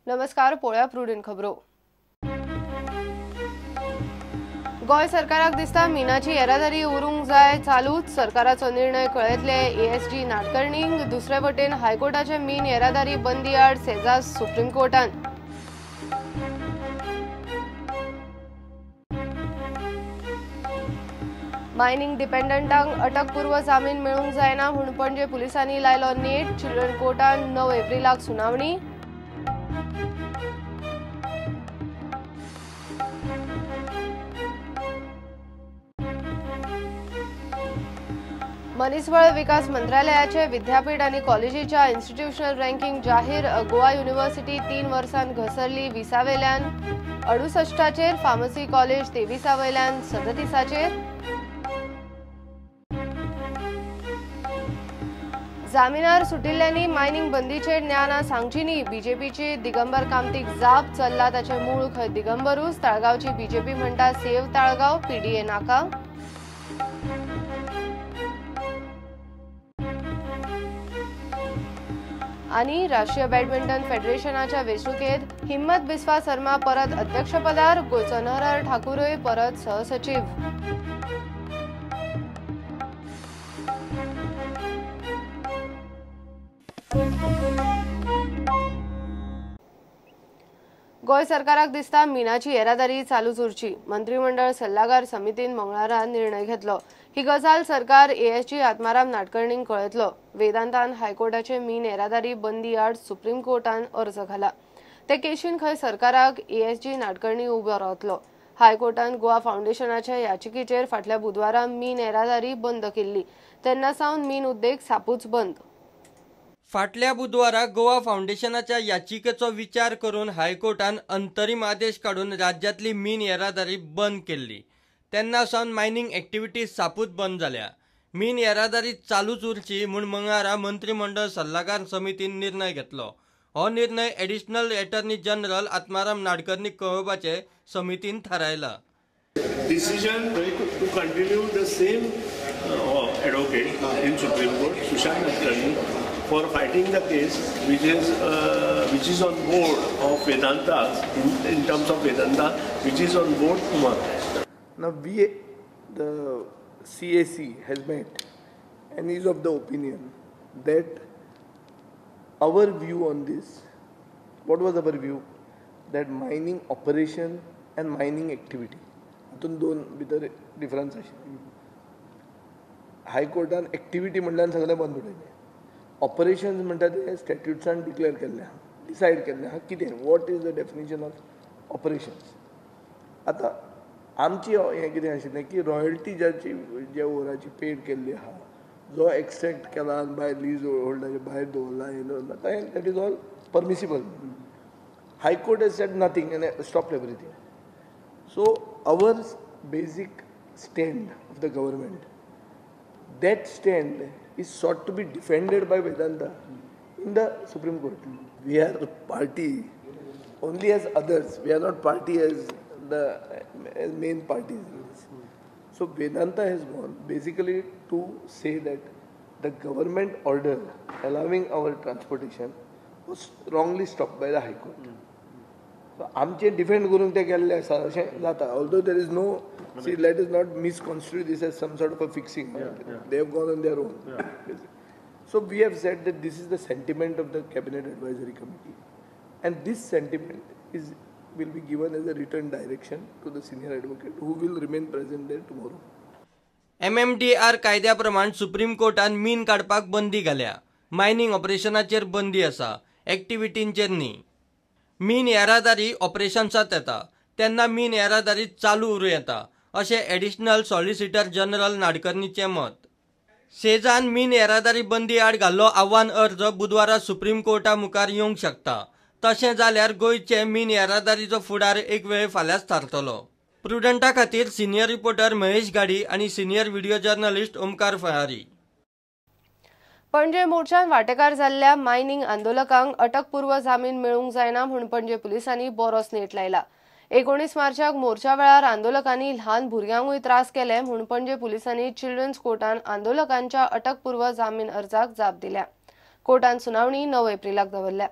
नमस्कार, पळोवया प्रुडंट खबरो। गोंय सरकाराक दिसता मिनाची येरादारी उरूंक जाय चालूच। सरकाराचो निर्णय कळयतले एएसजी नाडकर्णींक। दुसरे वटेन हायकोर्टाचे मीन येरादारी बंदी आड सेजा सुप्रीम कोर्टान। मायनिंग डिपेंडंटांक अटकपूर्व जामीन मेळूंक जायना म्हूण पणजे पुलिसांनी लायलो नेट। चिल्ड्रन कोर्टान 9 एप्रिलाक सुनावणी। मनीसबळ विकास मंत्रालयाचे विद्यापीठ आनी कॉलेजीच्या इन्स्टिट्यूशनल रँकिंग जाहीर। गोवा युनिव्हर्सिटी 3 वर्सां घसरली 20 वयल्यान 68चेर, फार्मसी कॉलेज 23 वयल्यान 37चेर। जामिनार सुटिल्ल्यांनी मायनिंग बंदीचेर ज्ञानां सांगची न्ही, बीजेपीची दिगंबर कामतीक जाप। चल्ला ताचें मूळ खंय दिगंबरूच। ताळगांवची बीजेपी म्हणटा सेव ताळगांव, पीडीए नाका। आनी राष्ट्रीय बॅडमिंटन फेडरेशनाच्या वेंचणुकेत हिम्मत बिस्वा शर्मा परत अध्यक्षपदार, गोंयचो नरहर ठाकूरय परत सहसचीव। गोंय सरकाराक दिसता मिनाची येरादारी चालूच उरची। मंत्रीमंडळ सल्लागार समितीन मंगळारा निर्णय घेतलो। ही गजाल सरकार एएसजी आत्माराम नाडकर्णींक कळयतलो। वेदांतान हायकोर्टाचे मीन येरादारी बंदी आड सुप्रीम कोर्टान अर्ज घाला। ते केशीन खंय सरकाराक एएसजी नाडकर्णी उबो रावतलो। हायकोर्टान गोवा फावंडेशनाच्या याचिकेचेर फाटल्या बुधवारा मीन येरादारी बंद केल्ली। तेन्ना सावन मीन उद्देग सापूच बंद। फाटल्या बुधवारा गोवा फावंडेशनाच्या याचिकेचो विचार करून हायकोर्टान अंतरीम आदेश काडून राज्यांतली मीन येरादारी बंद केल्ली। तेन्ना सावन मायनिंग एक्टिविटीज सापूच बंद जाल्या। मीन येरादारी चालूच उरची म्हूण मंगळारा मंत्रीमंडळ सल्लागार समितीन निर्णय घेतलो। हो निर्णय additional attorney general Atmaram Nadkarni कळोवपाचें समितीन थारायला। Decision to continue the same advocate in Supreme Court Sushant Nadkarni for fighting the case which is on board of Vedanta in terms of Vedanta, which is on board tomorrow. Now we, the CAC has met and is of the opinion that our view on this, what was our view? That mining operation and mining activity, हातून दोन भितर difference आशिल्ले। हायकोर्टान activity म्हणल्यार सगळें बंद उडयलें। Operations म्हणटा ते स्टॅट्युट्सान डिक्लेअर केल्लें आहा, डिसायड केल्लें आहा कितें, what is the definition of operations. आतां आमची हें कितें आशिल्लें की रॉयल्टी जाची ज्या ओराची पेड केल्ली आहा, जो एक्सट्रॅक्ट केला भायर लीज होल्डराचे भायर दवरला हें दवरला, तें that is all permissible. High court has said nothing and stop everything. So our basic stand of the government, that stand is sought to be defended by Vedanta in the Supreme Court. We are party only as others. We are not party as the as main parties in this. So Vedanta has gone basically to say that the government order allowing our transportation was wrongly stopped by the High Court. So आमचे defend करूंक ते गेल्ले आसा अशें जाता. Although there is no, see, let us not misconstrue this as some sort of a fixing. They have gone on their own. So we have said that this is the sentiment of the Cabinet Advisory Committee, and this sentiment is will be given as a written direction to the senior advocate who will remain present there tomorrow. MMDR कायद्या प्रमाण supreme कोर्टान मीन काडपाक बंदी घाल्या। Mining ऑपरेशनाचेर बंदी आसा, एक्टिविटींचेर न्ही। मीन येरादारी ऑपरेशन्सांत येता तेन्ना मीन येरादारी चालू उरूं येता अशें एडिशनल सॉलिसिटर जनरल नाडकर्णीचें मत। सेजान मीन येरादारी बंदी आड घाल्लो आव्हान अर्ज बुधवारा सुप्रीम कोर्टा मुखार येवंक शकता। तशें जाल्यार गोंयचे मीन येरादारीचो फुडार एक वेळ फाल्यांच थारतलो। प्रुडंटा खातीर सिनियर रिपोर्टर महेश गाडी आनी senior video journalist Omkar Phayari. Panaji मोर्चान वाटेकार जाल्ल्या मायनिंग आंदोलकांक अटकपूर्व जामीन मेळूंक जायना म्हूण पणजे पुलिसांनी बरोच नेट लायला। 19 मार्चाक मोर्चा वेळार आंदोलकांनी ल्हान भुरग्यांकूय त्रास केले म्हूण पणजे पुलिसांनी चिल्ड्रन्स कोर्टान आंदोलकांच्या अटकपूर्व जामीन अर्जाक जाप दिल्या। कोर्टान सुनावणी 9 एप्रिलाक दवरल्या।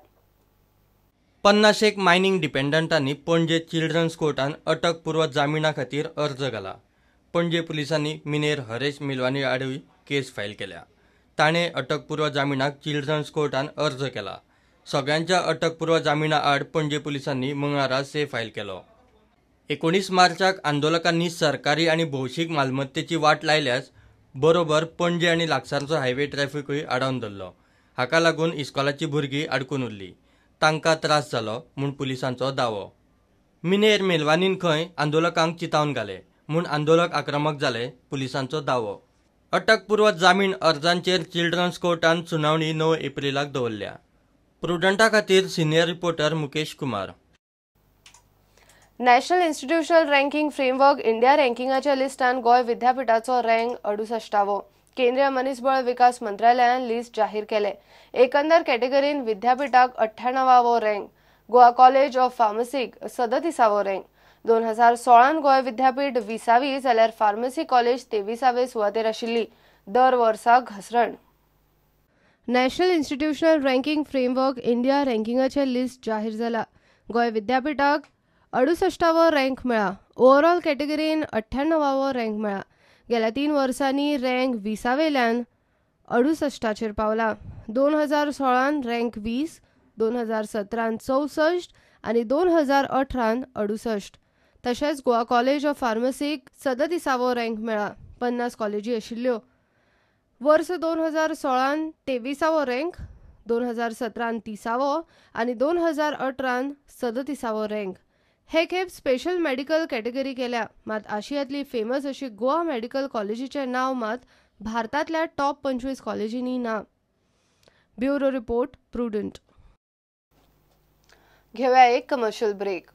50 मायनिंग डिपेंडंटांनी पणजे चिल्ड्रन्स कोर्टान अटकपूर्व जामिना खातीर अर्ज घाला. पणजे पुलिसांनी मिनेर हरेश मेलवानी आडूय केस फायल केल्या. ताणें अटकपूर्व जामिनाक चिल्ड्रन्स कोर्टान अर्ज केला. सगळ्यांच्या अटकपूर्व जामिना आड पणजे पुलिसांनी मंगळारा से फायल केलो. 19 मार्चाक आंदोलकांनी सरकारी आनी भौशीक मालमत्तेची वाट लायल्यास बरोबर पणजे आनी लागसारचो हायवे ट्रॅफिकूय आडावन धरलो. हाका लागून इस्कोलाची भुरगीं आडकून उरली. तांकां त्रास जालो म्हूण पुलिसांचो दावो. मिनेर मेलवानीन खंय आंदोलकांक चितावन घाले म्हूण आंदोलक आक्रमक जाले, पुलिसांचो दावो. अटकपूर्व जामीन अर्जांचेर चिल्ड्रन्स कोर्टान सुनावणी 9 एप्रिलाक दवरल्या. प्रुडंटा खातीर senior reporter Mukesh Kumar. National institutional ranking framework India रँकिंगाच्या लिस्टान गोंय विद्यापीठाचो रँक 68वो. केंद्रीय मनीसबळ विकास मंत्रालयान लिस्ट जाहीर केले. एकंदर कॅटेगरीन विद्यापीठाक 98वो रँक, गोवा कॉलेज ऑफ फार्मसीक 37वो रँक. 2016 गोंय विद्यापीठ 20वी जाल्यार फार्मसी कॉलेज 23वे सुवातेर आशिल्ली. दर वर्सा घसरण. National institutional ranking framework India रँकिंगाचे list जाहीर जाला. गोंय विद्यापीठाक 68वो रँक मेळ्ळा. ओवरऑल कॅटेगरीन 98वो रँक मेळ्ळा. गेल्या 3 वर्सांनी रँक 20वेल्यान 68चेर पावला. 2016 रँक 20, 2017 64 आनी 2018 68. तशेंच गोवा कॉलेज ऑफ फार्मसीक 37वो रँक मेळ्ळा. 50 कॉलेजी आशिल्ल्यो. वर्स 2016 23वो रँक, 2017 30वो आनी 2018 37वो रँक. हे खेप स्पेशल मेडिकल कॅटेगरी केल्या. मात आशियांतली फेमस अशी गोवा मेडिकल कॉलेजीचें नांव मात भारतांतल्या टॉप 25 कॉलेजींनी ना. Bureau report, Prudent. घेवया एक कमर्शियल ब्रेक.